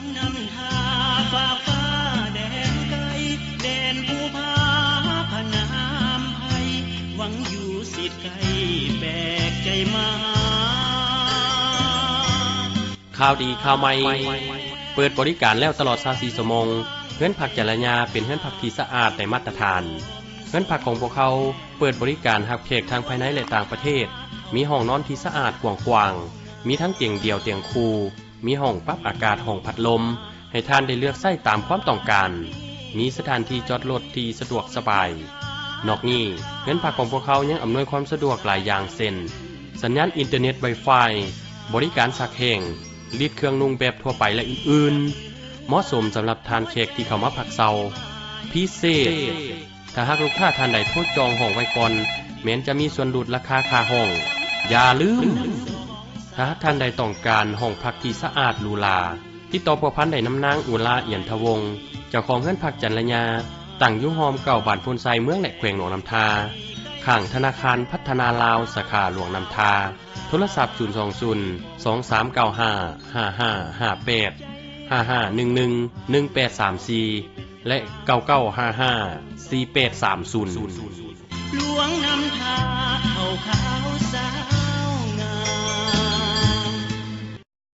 ນຳທາຝາກຟ້າແດນໄກ ແດນພູຜາພະນາມໄພ ຫວັງຢູ່ສິດໃກ້ແປກໃຈມາຫາ. ຂ່າວດີ ຂ່າວໃໝ່ ເປີດບໍລິການແລ້ວຕະຫຼອດຊາວສີ່ຊົ່ວໂມງ. ເຮືອນພັກຈັນລະຍາ ເປັນເຮືອນພັກທີ່ສະອາດ ໄດ້ມາດຕະຖານ. ເຮືອນພັກຂອງພວກເຮົາເປີດບໍລິການຮັບແຂກທັງພາຍໃນ ແລະ ຕ່າງປະເທດ, ມີຫ້ອງນອນທີ່ສະອາດກວ້າງຂວາງ, ມີທັງຕຽງດ່ຽວ, ຕຽງຄູ່, ມີຫ້ອງປັບອາກາດ, ຫ້ອງພັດລົມ ໃຫ້ທ່ານໄດ້ເລືອກໃຊ້ຕາມຄວາມຕ້ອງການ, ມີສະຖານທີ່ຈອດລົດທີ່ສະດວກສະບາຍ. ນອກນີ້, ເຮືອນພັກຂອງພວກເຮົາຍັງອຳນວຍຄວາມສະດວກຫຼາຍຢ່າງ ເຊັ່ນ ສັນຍານອິນເຕີເນັດ ວາຍຟາຍ, ບໍລິການຊັກແຫ້ງ, ລີດເຄື່ອງນຸ່ງແບບທົ່ວໄປ ແລະ ອື່ນໆ. ເໝາະສົມສຳລັບທ່ານແຂກທີ່ເຂົ້າມາພັກເຊົາ. ພິເສດ, ຖ້າຫາກລູກຄ້າທ່ານໃດໂທຈອງຫ້ອງໄວ້ກ່ອນ, ແມ່ນຈະມີສ່ວນຫຼຸດລາຄາຄ່າຫ້ອງ. ຢ່າລືມ, ຖ້າຫາກທ່ານໃດຕ້ອງການຫ້ອງພັກທີ່ສະອາດຫຼູຫຼາ, ຕິດຕໍ່ພົວພັນໄດ້ນຳນາງ ອຸລາ ອຽນທະວົງ, ເຈົ້າຂອງເຮືອນພັກຈັນລະຍາ, ຕັ້ງຢູ່ຮ່ອມເກົ້າ ບ້ານໂພນໄຊ, ເມືອງ ແລະ ແຂວງຫຼວງນ້ຳທາ, ຂ້າງທະນາຄານພັດທະນາລາວ ສາຂາຫຼວງນ້ຳທາ. ໂທລະສັບ ສູນສອງສູນ ສອງສາມເກົ້າຫ້າ ຫ້າຫ້າຫ້າແປດ, ຫ້າຫ້າໜຶ່ງໜຶ່ງ ໜຶ່ງແປດສາມສີ່ ແລະ ເກົ້າເກົ້າຫ້າຫ້າ ສີ່ແປດສາມສູນ. ຫຼວງນ້ຳທາ ເຂົ້າຂາວສາ